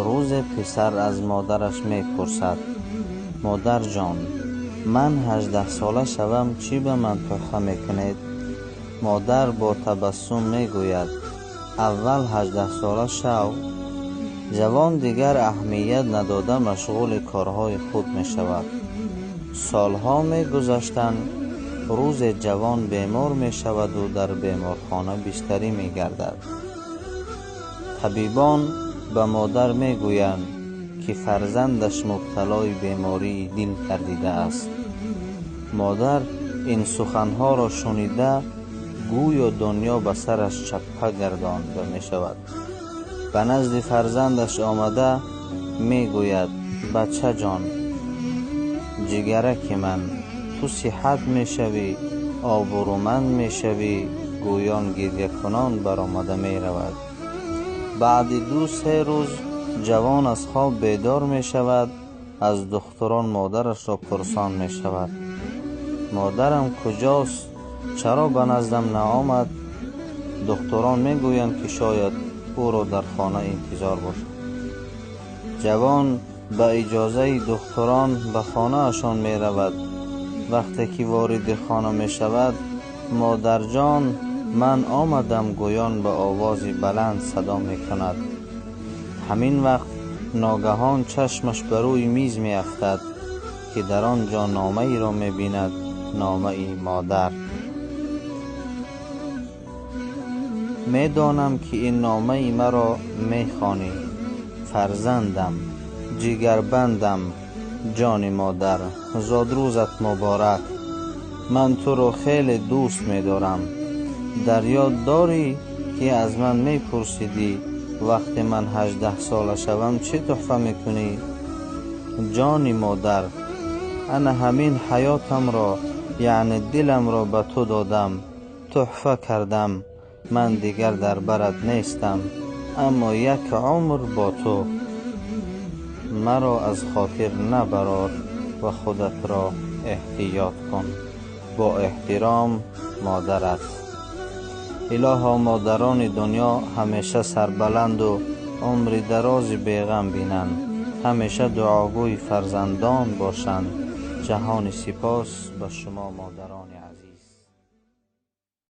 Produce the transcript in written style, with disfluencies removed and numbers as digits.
Рӯзе писар аз модараш мепурсад: «Модарҷон, ман 18-сола шавам, чӣ ба ман тӯҳфа мекунед?» Модар бо табассум мегӯяд: «Аввал 18-сола шав». Ҷавон дигар аҳамият надода машғули корҳои худ мешавад. Солҳо мегузаштанд. Рӯзе ҷавон бемор мешаваду дар беморхона бистарӣ мегардад. Табибон ба модар мегӯянд, ки фарзандаш мубталои бемории дил гардидааст. Модар ин суханҳоро шунида, гӯё дунё ба сараш чаппа гардонда мешавад. Ба назди фарзандаш омада мегӯяд: «Бачаҷон, ҷигараки ман, ту сиҳат мешавӣ, обрӯманд мешавӣ». Гӯён гирякунон баромада меравад. Баъди 2-3 рӯз ҷавон аз хоб бедор мешавад, аз духтурон модарашро пурсон мешавад: «Модарам куҷост? Чаро ба наздам наомад?» Духтурон мегӯянд, ки шояд ӯро дар хона интизор бошад. Ҷавон ба иҷозаи духтурон ба хонаашон меравад. Вақте ки вориди хона мешавад, «Модарҷон, ман омадам», гӯён ба овози баланд садо мекунад. Ҳамин вақт ногаҳон чашмаш ба рӯи миз меафтад, ки дар он ҷо номаеро мебинад, номаи модар. «Медонам, ки ин номаи маро мехонӣ. Фарзандам, ҷигарбандам, ҷони модар, зодрӯзат муборак. Ман туро хеле дӯст медорам. Дар ёд дорӣ, ки аз ман мепурсидӣ, вақте ман 18-сола шавам, чӣ тӯҳфа мекунӣ? Ҷони модар, ана ҳамин ҳаётамро, яъне диламро ба ту додам, тӯҳфа кардам. Ман дигар дар барат нестам, аммо як умр бо ту. Маро аз хотир набарор ва худатро эҳтиёт кун. Бо эҳтиром, модарат». Илоҳо, модарони дунё ҳамеша сарбаланду умри дарози беғам бинанд, ҳамеша дуогӯи фарзандон бошанд. Ҷаҳони сипос ба шумо, модарони азиз.